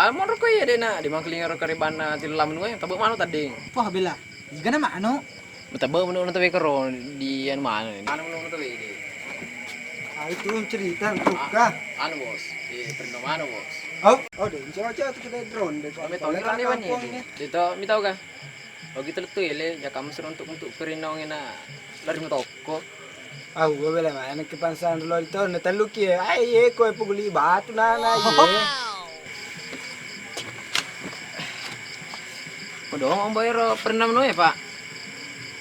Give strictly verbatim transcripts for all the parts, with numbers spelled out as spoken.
Almonro ko iya dena, di mangkeling ro karibanna tilu lamnu e, tebe manu tading. Wah, bela. Jika na manu. Tebe manu na tebe kero di anu manu. Anu manu na tebe di. Ah, itu cerita untuk kah? Anu, Bos. Di Perno manu, Bos. Oh, oh, deh, coba-coba tuh kita drone deh. Kami tahu drone ini. Dito, mi tahu kah? Ogi telettu ele, jaka mesero untuk, untuk perinaung ena lari metokko. Au, gua bela mana ke pansang lo itu, na tellu ki, ai, ye, koe puguli batu nana, ye. Kodong ombo ero pernah menu ya, Pak?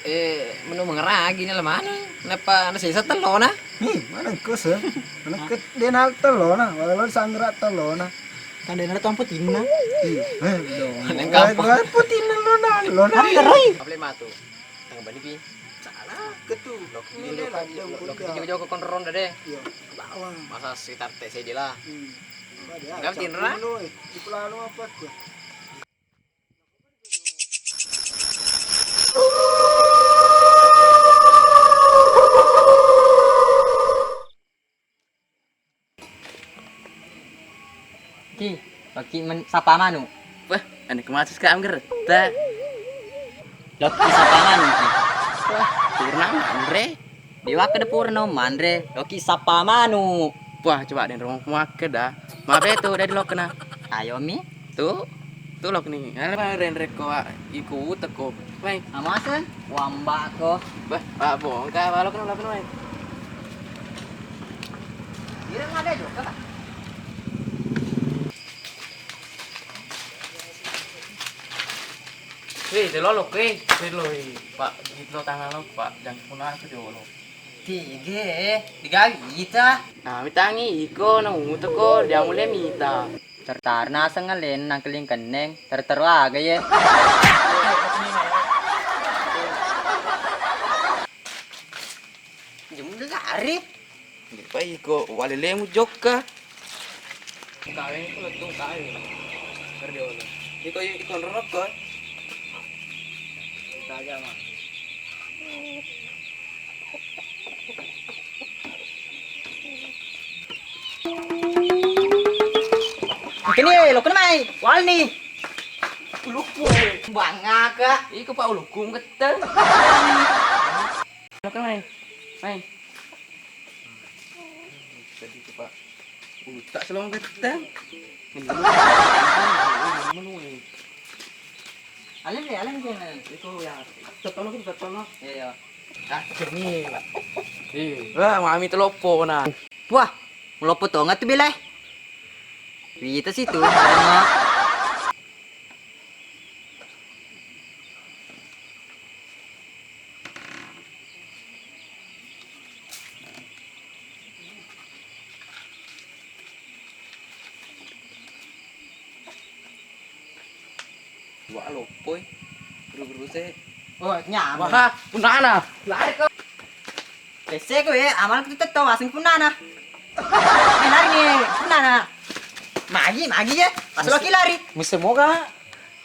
Eh, menu mengeragi ni lemana. Napa na sesa tellona? Nih, mana engko se? Mana ke denal tellona, walau sanggerak tellona. Kan denal tu amputinna. Ih, eh, dong. Neng kampung. Amputinna lona, lona. Apa le matu? Tang bani pi. Salah ketu. Lok ini lok lok ini jauh-jauh ke konron deh. Iya, ke bawah. Masa sekitar T C D lah. Hmm. Enggak tinra. Di pulau apa tuh? Ki, loki men sapa manu. Wah, ane kemasus ka am geretta. Loki sapa manu ki. Wah, purna manre. Dewa ke purna manre. Loki sapa manu. Wah, coba den rong makke dah. Mabe tu dari lokna. Ayo mi. Tu, tu lok ni. Ana renre ko iko utek ko. Mai. Amasen, wamba ko. Bah, Pak Bongka, balok na lokna mai. Ireng ada juga, Pak. Hei, telo lo, hei, telo, hei, Pak, gitu tangan lo, Pak, jangan punah ke dulu. Tiga, tiga ita. Nah, mitangi iko na utek ko, dia mulai mita. Tertar naseng alen nangkeling kenneng, terteru aga ye. Jemde lari. Dipa iko walelemu jokka. Kaweng itu letung kaweng. Kerja wala. Iko iko rokok. Kita aja mah. Kini lo kena mai. Wal ni. Uluku. Bangaka. Iko Pak uluku ngeteng. Oke, mai. Mai. Tadi itu, Pak. Utak selong getang. Alem deh, alem deh. Itu ya. Tetono gitu, tetono. Iya, iya. Ah, ini, Pak. Iya. Wah, mami teloppo na. Wah, meloppo tonga tu bilai. Wita situ. Wa loppoi. Guru-guru se. Oh, nyamuk. Wah, punana. Lari ko. Pesse ko, eh, amal ku tetto waseng punana. Eh, lari ni punana. Magi, magi ye. Pas loki lari. Mesti moga.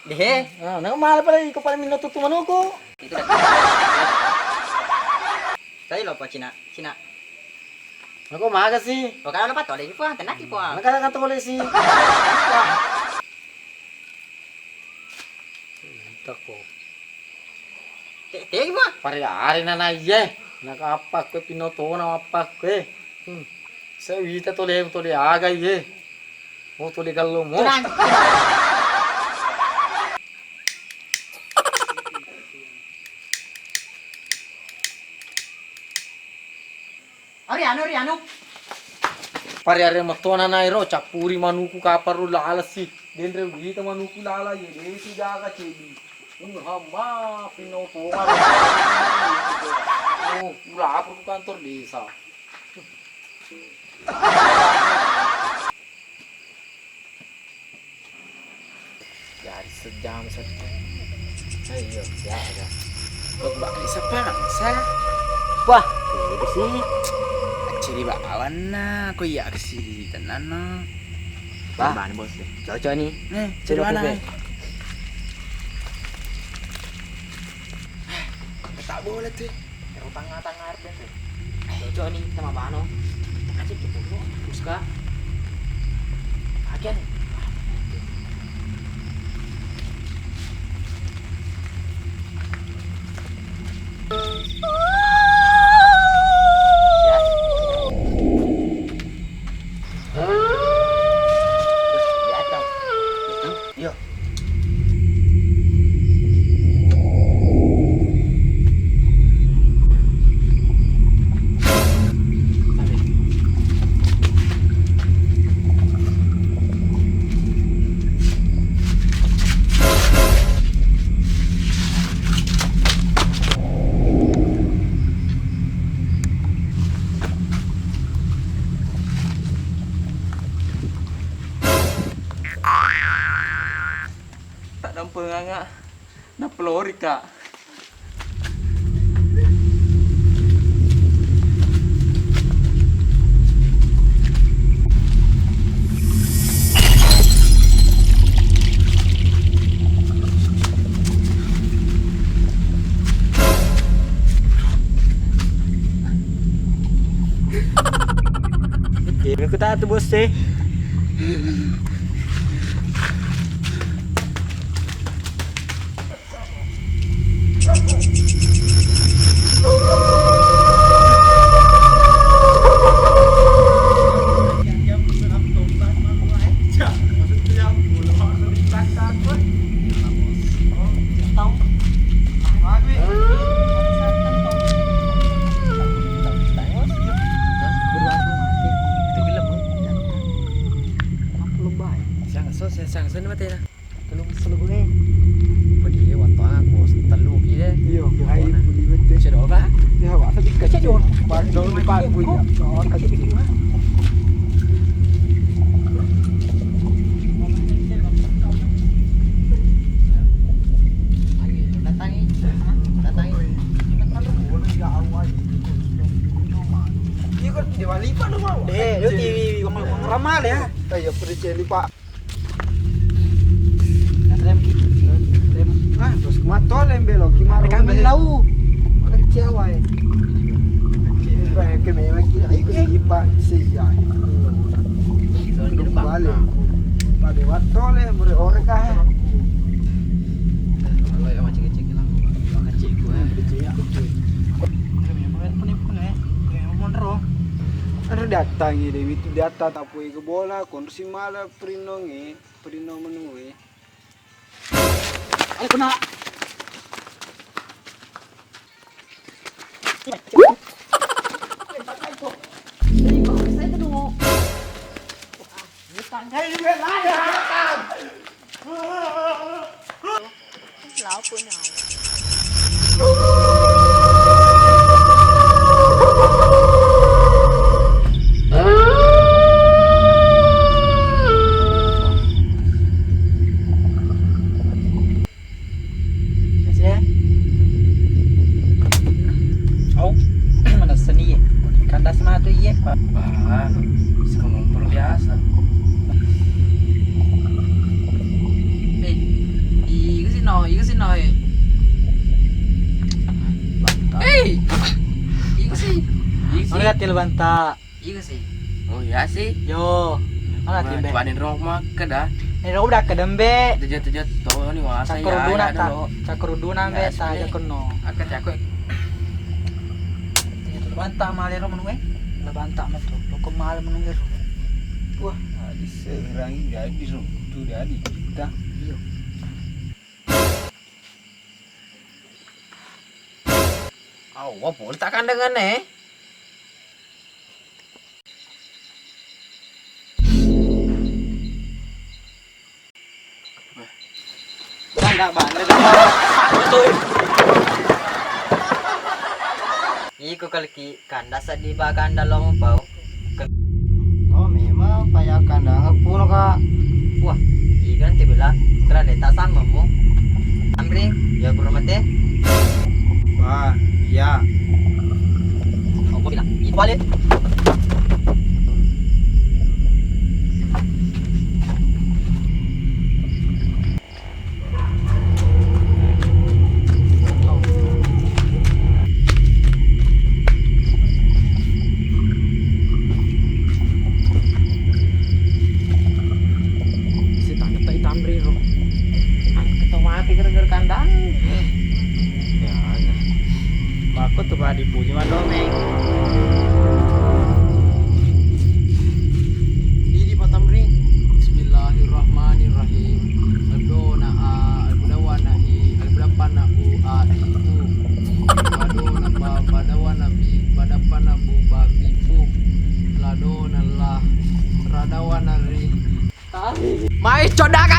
Dehe. Ah, nang mala pada iko pada minno tutu manuku. Itu dah. Tadi lo apa Cina? Cina. Nako maga sih? Oh, kalau lupa tole ki puang, tenaki puang. Naka kata boleh sih. Tako. Te, te ki puang. Pare are nana iye. Naka apa kue pinotona apa kue. Hmm. Sewita tole tole aga iye. Oh, tole gallo mo. Tenang. Ari anu, ari anu. Pari are metona nairo cappuri manuku kaparu lalasi. Denre wita manuku lala ye desi jaga cebi. Ung hamma pinno tonga. Oh, ulapor ku kantor desa. Jadi sejam saja. Ayo, ya ada. Kok bak bisa bangsa? Wah, ini sih. Ciri bakawan na, kok iya sih tenan no. Wah, mana bos deh? Cocok nih. Eh, ciri mana? Tak boleh tuh. Ero tanga-tanga arep tu. Cocok ni sama bano. Aja kita dulu. Terus ka. Agen. Tampenganga, napelori, Kak. Oke, aku tak tu, Bos, eh. Sangso, sangso ni matena. Telu selebue. Pedi wettu aku, tellu ki de. Iya, hai, meliwet de. Cedok, Pak. Ya, Pak, sedikit. Cedok. Pak, dong, Pak, gue ya. Oh, kasih dikit, Pak. Datangi, datangi. Iya, kan, dia wali, Pak, lu mau. Eh, lu T V, ngomong-ngomong ramal ya. Eh, ya, percaya, Pak. Rem. Rem. Ah, terus kumato lembe lo, kimaro. Kami lau. Kecil wae. Kecil. Bae ke memang kita ikut ipa sejak. Balik. Pada waktu le, mure ore kah? Kalau ya macam kecil lah. Kecil gua. Kecil ya. Kami yang main pun pun eh. Kami yang mau ro. Ada datang ini, itu datang tapi ke bola, konsi malah perinongi. Pedino menue. Ayo kena. Lao punya. Au, manessani iye. Kandas matu iye. Wah, sikompor biasa. Eh, iku sih no, iku sih no, eh. Eh, iku sih. Iku sih. Mana katil banta? Iku sih. Oh iya sih. Yo. Mana timbe? Cuanin rong makkeda. Eh, rong udah kedembe. Tujut-tujut to ni wasa. Cakkeruduna ya, ta. Dulu. Cakkeruduna be ta jakenno. Akka cakko. Tujut banta male ro menue. La banta metu. Loko male menue ro. Wah, adi serangi jadi ro. Tu jadi kita. Iyo. Awa, pole tak kandangan eh. Iko kalki kanda seddi baganda lo mupau. Oh, memang paya kanda ngeppuno ka. Wah, iga nanti bila kera deta sammemu. Amri, ya guru mate. Wah, iya. Oh, gua bilang, itu balik. Sitangketta itamri ro. Angketta mati gara-gara kandang. Ya, ya. Makko tu badi puji madomeng. Idi patamring. Bismillahirrahmanirrahim. Ladona a, albudawana i, albudapana u, a, i, u. Padona pa, padawana bi, padapana bu, ba, bi, bu. Ladona la, radawana ri. Mai codaka